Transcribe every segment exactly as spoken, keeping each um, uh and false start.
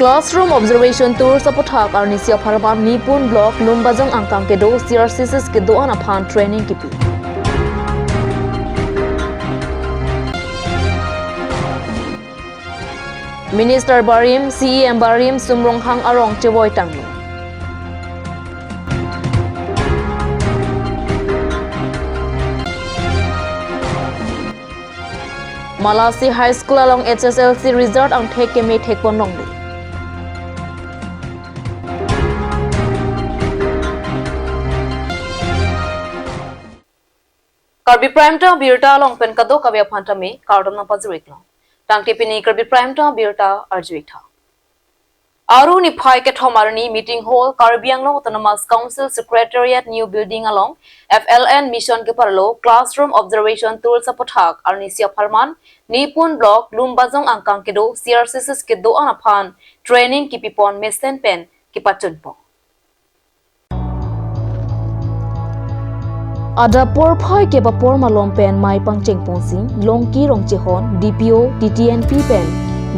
Classroom Observation Tours aputhak arnisi apharman Nipun Block Lumbajong angkang kedo C R C Cs kedo-an aphan training kipi. Minister barim, C E M barim Sum Ronghang arong chevoi tanglo. Malasi High School along H S L C result angthek keme thekpon longle. Karbi Prime Time abirta along pen kadokave aphan tame kardom nangpajir-iklo. Tangte pini Karbi Prime Time abirta arju-iktha. Aru niphai kethom arni meeting hall Karbi Anglong Autonomous Council Secretariat New Building along F L N Mission keparlo Classroom Observation Tours aputhak arnisi apharman Nipun Block Lumbajong angkang kedo C R C Cs kedo-an aphan training kipipon mesen pen kipachunpo. Adap porphai kep apor malom pen mei pangchengponsi Longki Rongchehon, D P O, T T N P pen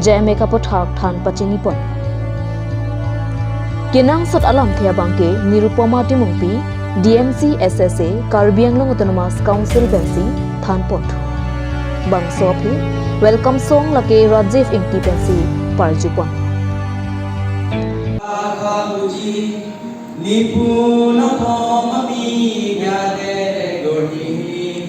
J M A aputhak than pachinipon. Kenangsot alamthe abangke Nirupama Timungpi, D M C S S A, Karbi Anglong Autonomous Council pensi thanponthu. Bangso aphi welcome song lake Rajiv Ingti pensi parjupon. Nipun athom ami gade gorhi,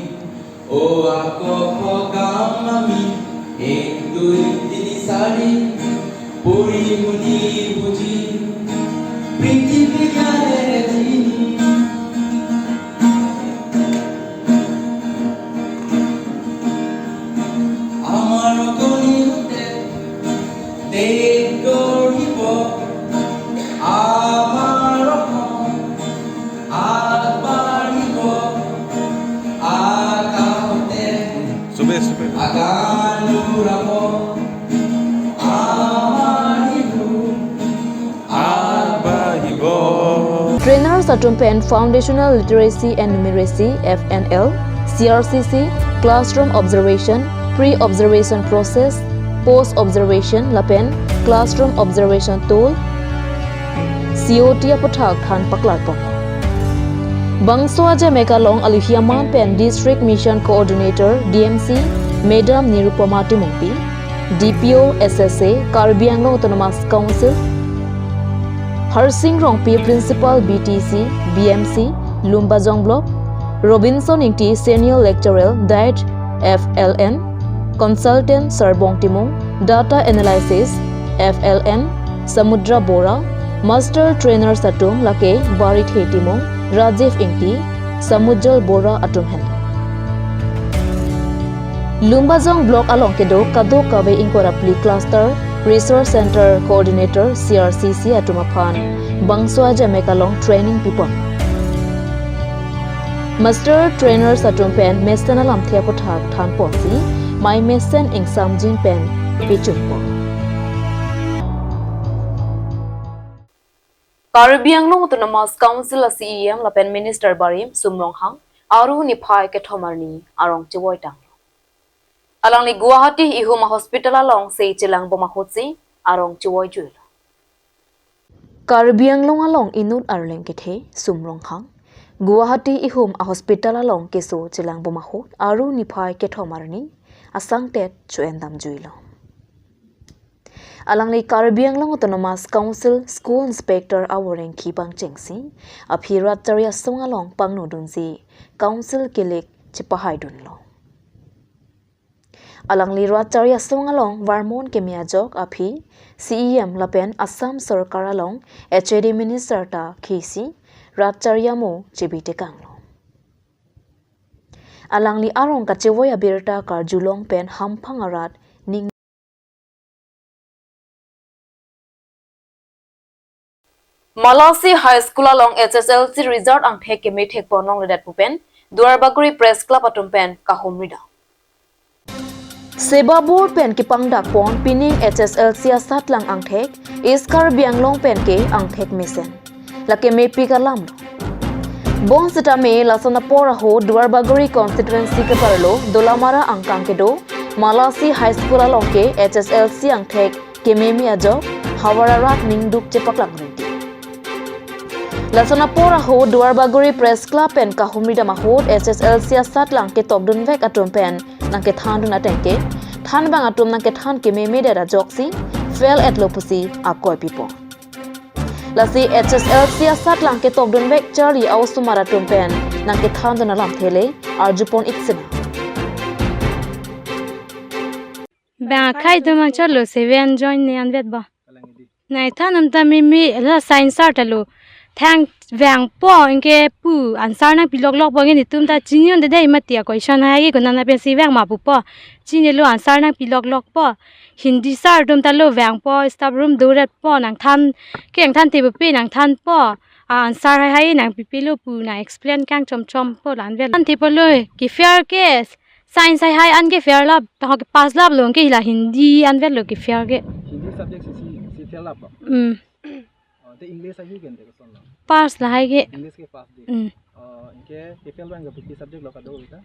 o ako phokam ami, ek dui tini sari, puri muni buji, prithibi gade jini. Amar koni hote, Dek gorhibo, amar akhon agbarhibo, akahote sube, sube. Aganurabo, amar hibu agbarhibo. Trainers atum pen Foundational Literacy and Numeracy, F N L, C R C C, Classroom Observation, Pre-Observation Process, Post Observation lapen Classroom Observation Tool, C O T aputhak than paklarpon. Bangso a-J M A along aluhi aman pen District Mission Coordinator, D M C, Madam Nirupama Timungpi, D P O S S A, Karbi Anglong Autonomous Council, Harsing Rongpi, Principal B T C, B M C, Lumbajong Block, Robinson Ingti, Senior Lecturer, Diet F L N, Consultant Sarbong Timung, Data Analysis F L N, Samudra Bora, Master Trainers atum lake Barithe Timung, Rajiv Ingti, Samujal Bora atum hen. Lumbajong Block along kedo kadokave ingkoi ra phli Cluster Resource Center Coordinator, C R C C atum aphan bangso a-J M A along training pipon. Master Trainers atum pen mesen alamthe aputhak thanponsi mei mesen ingsamjin pen pachunpon. Karbi Anglong Autonomous Council a-C E M lapen Minister barim Sum Ronghang aru niphai kethom arni arong chevoi tanglo. Alangli Guwahati ihum a-hospital alongsi chelangbom ahutsi arong chevoijuilo. Karbi Anglong along inut arleng kethe Sum Ronghang Guwahati ihum a-hospital along keso chelangbom ahut aru niphai kethom arni asangtet cho-en damjuilo. Alangli Karbi Anglong Autonomous Council School Inspector avoreng kipangchengsi aphi rat chari asong along pangnodunsi Council kilik chepahaidunlo. Alangli rat chari asong along varmon keme ajok aphi C E M lapen Assam Sorkar along H A D Minister ta khisi rat chari amo chebi tekanglo. Alangli arong kachevoi abirta karjulong pen hamphang arat ning Malasi High School along H S L C result angthek keme thekpon longledet pu pen Duarbagori Press Club atum pen kahumri dam. Seba Board pen kipangdakpon pining H S L C asatlang angthek, East Karbi Anglong pen ke angthek mesen. Lake mepik alamlo. Bonsitame lason apor ahut Duarbagori constituency keparlo Dolamara angkang kedo Malasi High School along ke H S L C angthek kememe ajok havar arat ningduk chepaklangdunde. Lason apor ahut Duarbagori Press Club pen kahumri dam ahut H S L C asatlang ketokdunvek atum pen nangkethandun ateng ke thanbang atum nangkethan kememedet ajoksi fail etlo pusi akoi pipo. Lasi H S L C asatlang ketokdunvek charli a-osomar atum pen nangkethandun alamthe le arjupon-ik sina. Bang akhai atum angchotlo seven join ne anvet ba. Nangthan atum ta meme la science sir ta lo. Thang vangpo anke pu answer nangpiloklokpo anke netum ta chini-un-e dei mati a-question hai ke konat pensi vang ma pupo. Chinilo answer nangpiloklokpo. Hindi sir atum ta lo vangpo, staff room doretpo, nangthan ke nangthanthe pupe nangthanpo. A-answer hai hai nangpipilo pu nang-explain kangchomchompo la anvet. Thanthepo lo ke fail ke science hai hai an ke fail lap, tahok ke pass laplo ke la Hindi anvetlo ke fail ke. Hindi subject si, si, si fail lap ba? Hmm. Oh, te English ahi ke ante kosonlo? Pass lahai ke. English ke pass dei. Hmm. Oh, anke ke fail abang ke pi subject lo kado ita?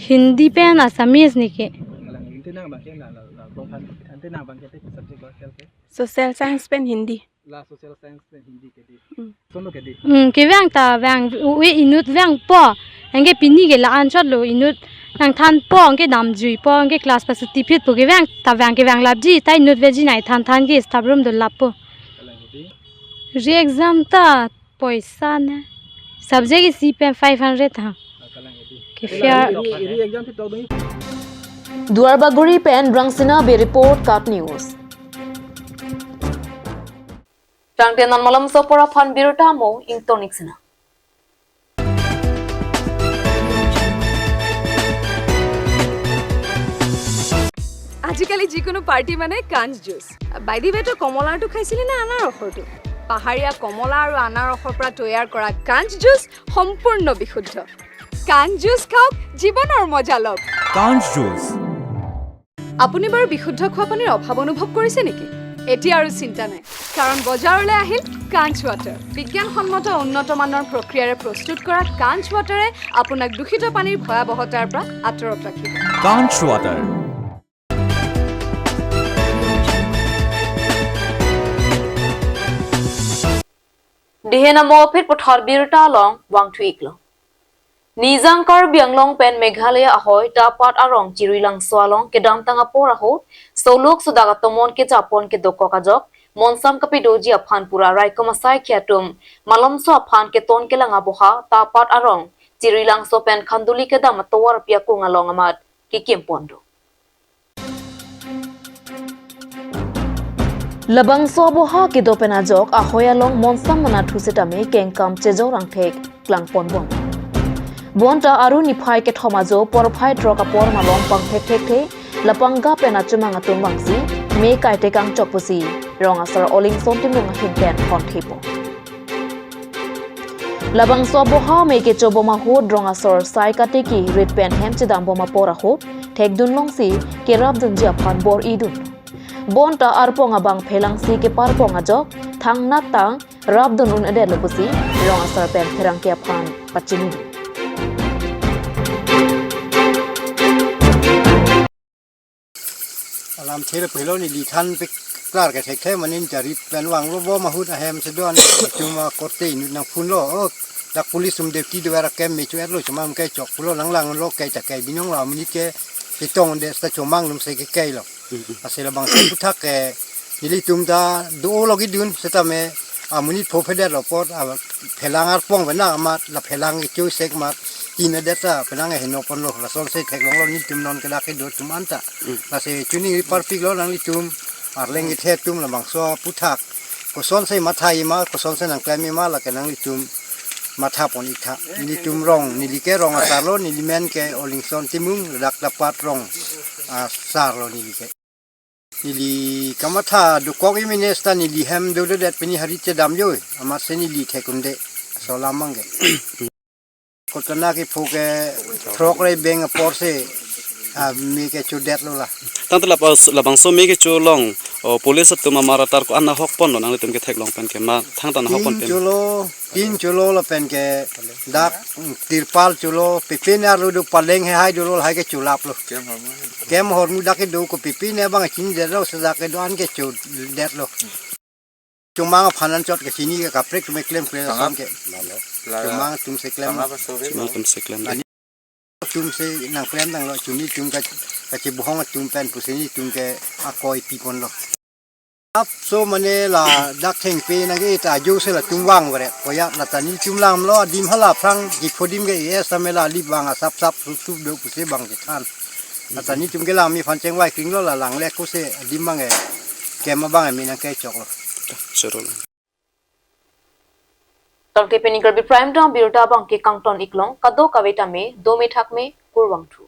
Hindi pen Assamese ne ke. Kalang Hindi nang abang ke na la la kong than than te nang abang ke te subject lo fail ke? Social science pen Hindi. La social science pen Hindi ke dei. Hmm. Kosonlo ke dei. Hmm, kevang ta vang u-e inut vangpo. Anke pini ke la-an chotlo inut nangthanpo anke damjuipo anke class pasuti phitpo kevang ta vang kevang lapji ta inut veji nangthan than ke staff room dolappo. Kalang ke dei. Re-exam ta poisa ne. Subject isi pen five hundred ha. Kalang ke dei. Ke fail. Re-, re-exam si tokdun. Duarbagori pen Rangsina Bey report, KAT News. Tangte non malomso apor aphan birta mo ington-ik sina. আজিকালি যিকোনো পাৰ্টি মানে কাঞ্চ juice. By the ৱে, তো কমলাৰটো খাইছিলি নে আনাৰসৰটো? পাহাৰীয়া কমলা আৰু আনাৰসৰ পৰা তৈয়াৰ কৰা কাঞ্চ জুচ সম্পূৰ্ণ বিশুদ্ধ। কাঞ্চ জুচ খাওক, জীৱনৰ মজা লওক। কাঞ্চ জুচ। আপুনি বাৰু বিশুদ্ধ খোৱা পানীৰ অভাৱ অনুভৱ কৰিছে নেকি? এতিয়া আৰু চিন্তা নাই, কাৰণ বজাৰলৈ আহিল কাঞ্চ ৱাটাৰ। বিজ্ঞানসন্মত উন্নত মানৰ প্ৰক্ৰিয়াৰে প্ৰস্তুত কৰা কাঞ্চ ৱাটাৰে আপোনাক দূষিত পানীৰ ভয়াৱহতাৰ পৰা আঁতৰত ৰাখিব। কাঞ্চ water. Dihena mo phit puthot birta along vangthu-iklo. Nijang Karbi Anglong pen Meghalaya ahoi Tapat arong Chirilangso along kedamtang apor ahut soluk sodak atomon kejapon kedokok ajok monsam kapedoji aphan pura raikom asaikhei atum malomso aphan keton kelang aboha Tapat arong Chirilangso pen Khanduli kedam atovar pi akung along amat kekim pon do. Labangso aboha kedo pen ajok ahoi along monsam manatthu setame kengkam chejor angthek klang pon bom. Bonta aru niphai kethom ajo porphai throk apor malom pangthek thekthe, lapangga pen achomang atum vangsi me kaitekang chok pusi rong asar Olingson Timung ahin pen thon thepo. Labangso aboha me kecho bom ahut rong asor sai katiki rit pen hem chedam bom apor ahut thekdun longsi kerapdunji aphan bor-idun. Bonta arpong abang phelangsi keparpong ajok thangnat ta rapdun un-edetlo pusi rong asar pen pherangke aphan pachinidun. Alamthe le pehlo neli than peklar ke thekthe, mane jari pen vanglo bom ahut ahem si do-an chuma korte inut nangphunlo. Oh, dak police atum duty do-er ahem me cho-etlo, chomang ke chok pulo, langlanglo ke ta ke binong lo, amonit ke chetongdet ta chomang atum si ke kailo. Lasi labangso aphuthak ke nelitum ta do-o logidun setame amonit pho phedetlo apot, a, phelang arpong pen amat la phelang kecho sek amat tina det ta penang heno ponlo, lasonsi theklonglo nelitum non ke dak kedo atum anta. Mm. Lasi chuningri parpiklo nanglitum arleng kethe atum labangso aphuthak kosonsi matha-i ma, kosonsi nangklem-i ma, lake nanglitum matha pon-ik tha. Nelitum rong, neli ke rong asarlo, neli men ke Olingson Timung, dak Tapat rong asarlo neli ke. Neli kamatha dokok-i mines ta neli hem dododet pini hari chedam joi, amatsi neli thek un-e, laso alam abang ke. Kotana kepho ke throk rebeng apor si, a, me kechodetlo la. Tangte labas-, labangso me kecho along, o, police atum amat ratar ko-an ahok ponlo nanglitum ketheklong pen ke ma, thangta ahok pon Tin pen? Cholo, tin cholo lapen ke dak, mm, tirpal cholo, pipin arlo do paleng he hai dolo lahai kecholaplo. Kem hormu. Kem hormu dak kedo ko pipin abang chinidetlo, sedak kedo-an kechodetlo. Chomang aphan anchot kachini ke kaprek atum ke klemkle Tangap. Ason ke. Lalo. Lalo. Chomang atum si klem. Tangap aso ke. Chomang atum si klem. Ani atum si nangklem tanglo, chini atum ka, kachibuhong atum pen pusini atum ke akoi piponlo. Apso mane ladak thengpi nangke ta ajo si latum vangvre. Koya la ta nelitum alam lo adim hala aphrang jipho adim ke es amela ali vang asap sap sup sup do pusi vang chethan. La ta nelitum ke alam aphan chengvai kring lo, la langle ko si adim abang ke kem abang ke me nangkechok lo. Choro. Tangte pini Karbi Prime Time abirta abang ke kangton iklong, kadokave tame dome thakme, kurvangthu.